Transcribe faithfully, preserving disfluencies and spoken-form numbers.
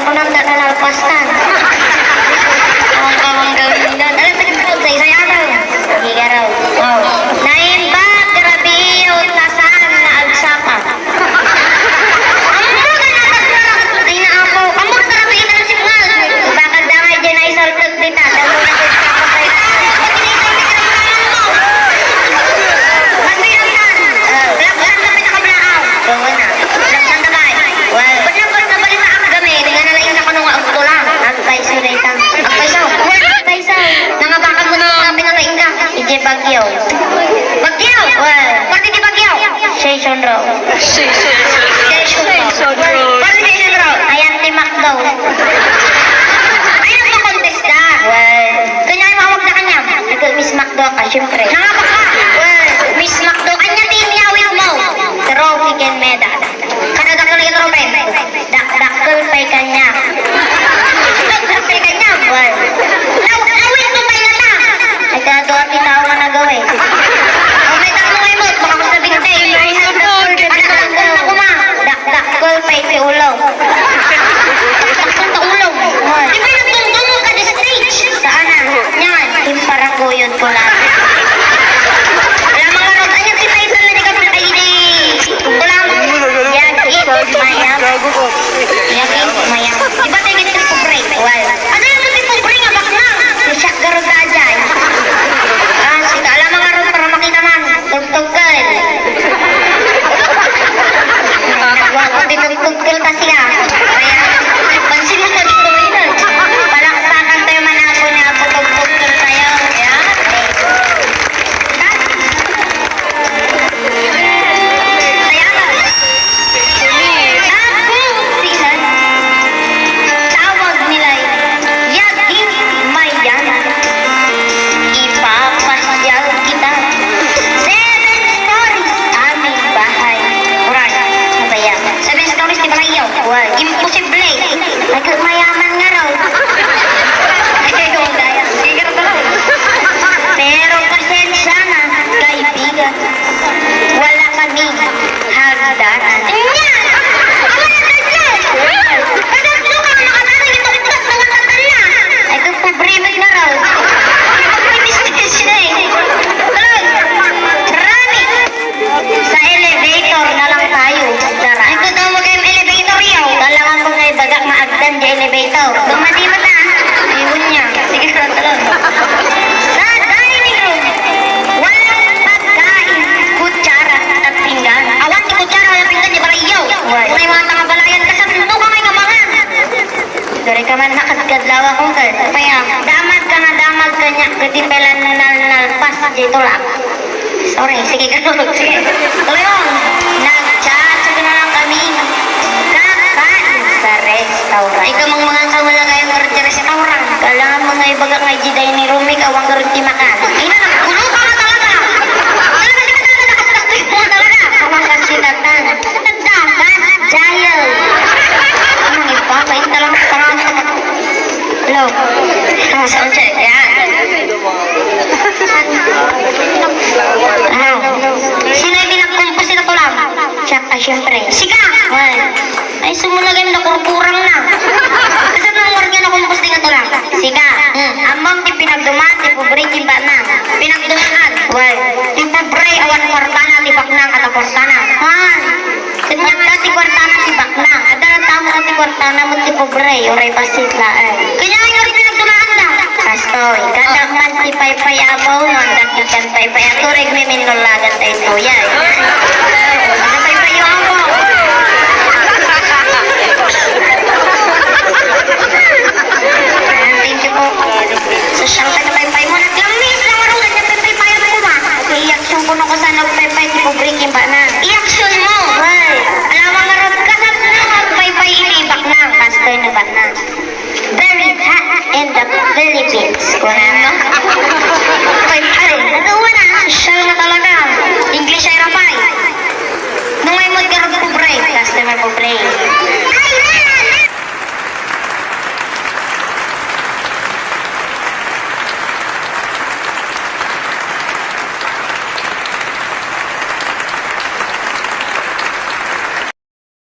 Kunam da nalpastan. Ang kawang gawin da. Alas, sige, saysay, ano? Sige, raw. Oh. Naimbag, grabe, utasan, naagsapa. Ammo ka na, ay, naapo. Ammo ka, grabe, ina, signal. Bakit da nga, dyan ay saltag dita? Damo na, dyan sa kapatay. Pati na ito, ang pinagmamalan mo. Pati lang yan. Black Santa, pinakablakaw. Gawin na. Black Santa, guys. Well, ba't lang, ba't nabalita ang gamin? Nga nalaing na kuno nga agtulang. Agpayso dayta. Agpayso. Agpayso. Nangabakan mo na mga pinalaing ka. Iti Baguio. Baguio? Well. Pati di Baguio. Station Road. Station Road. Station Road. Pati Station Road. Ayan, ti McDo. Ay, nagpa-contest ka. Well. Kanya ay mawag na kanya. Ikaw, Miss McDo ka, syempre. Nangabak ka. Well, Miss McDo. Anya ti inyawid mo? Trophy ken medal. Kada dakkel nga trophy. Dakdakkel pay kaniak. Dakdakkel pay kaniak, well. Naw-, awit mo pay nata. Ay, kaya doon, di tao nga nagawa eh. O, may tao nga imot, baka ko sabihin, "Ay, dakdakkel na kuma." Dakdakkel pay ti ulo. Dakdakkel ta ulo. Well. Di ba nagtungtungog ka di stage? Saan na? Yan. Timparakuyod ko lang. Alam mo nga ron, ano ti title na di ka, ay, di, kulang. Yagi, mayam. Yagi, mayam. Di ba tayo dito pobre? Well, ano yung ti pobre nga bakla? Siya, garod na dyan. Ah, sige, alam mo nga ron, para makita man. Tugtugkol. Nagwawag di tugtugkol kasi, ah. Kaya, pansin mo na dito, yun. Palakpakan tayo, manako niya, tugtugkol tayo. Ayan. Kaya nga. Ako sila. Tawag nila'y Yagin Mayan. Ipapasyal kita. Seven stories aming bahay. Uray, ano ba yan? Seven stories, di ba kayo? Why? Imposible. Nagmayaman nga raw. Ay, kayo, daya. Sige, raw. Pero pasensya na, kaibigan. Wala kami hagdanan. Nya! Wala ka dyan! Kadagno ka nga makatana, yung tuktok na matatan na. Ay, kung pobre mo na raw. Imbestigasyon eh. Tuloy. Rami. Sa elevator na lang tayo. Dara. Ay, kung daw mag-elevator yaw. Kailangan ko nga ibaga nga agdan di elevator. Kung madi mo na, iwan niya. Sige, tuloy. Sa dining room, walang pagkain, kutsara at pinggan. Awan ti kutsara, walang pinggan, di ba, iyo? Wala. May mga tanga balayan, kasabno ka may kabangan. Sorry ka man, nakadkadlaw ako, kay. Kaya, damag ka nga, damag ka niya, kati pala nal-, nalpas, dito lang. Sorry, sige, go. Sige. Tuloy mo. Nag-chat, sabi na lang kami. Kakain sa restaurant. Ikaw mang mga kamalagay mo rin sa restaurant. Kailangan mo nga ibaga nga dining room, ikaw ang garong ti makan. Ay na, nagkulo ka na talaga. Talaga, di ka talaga nakasakto mo talaga. Ang mga sinatan. Dapat, Jael. Ang ipapait talaga sa mga. Hello. Ah, sound check. Yan. Ano? Sino yung pinagkumpos nito lang? Siya, ah, syempre. Sika! Ay. Ay, sumulagay na kurkurang na. Kasi nung organ na kumpos din ito lang. Sika. Hmm. Among ti pinagdumaan, ti pobre, ti baknang. Pinagdumaan. Well, ti pobre, awan kwartana, ti baknang, kada kwartana. Ah. Kanya nga ti kwartana ti baknang. Adda tamo nga ti kwartana mo ti pobre, uray bassit laeng. Kanya nga pinagdumaan na. Kastoy, kada man ti paypay a baw, no, dagiti paypay a turig, miminnulagan tayo tuya. Kada paypay a baw. Ayan, thank you po. Sosyal ka na paypay mo. Naglamis lang, marunong na paypay mo ba? Iyaksyon ko na ko sa nagpaypay, ti pobre, kimba na. Iyaksyon mo? Well, alam mo nga ron, kasal na nga paypay, ini baknang. Kastoy na baknang. Very hot in the Philippines. Kuna, no? Paypay. Ano, wala. Sosyal na talaga. English ay rapay. Nung ay mo't karong pobre, customer pobre.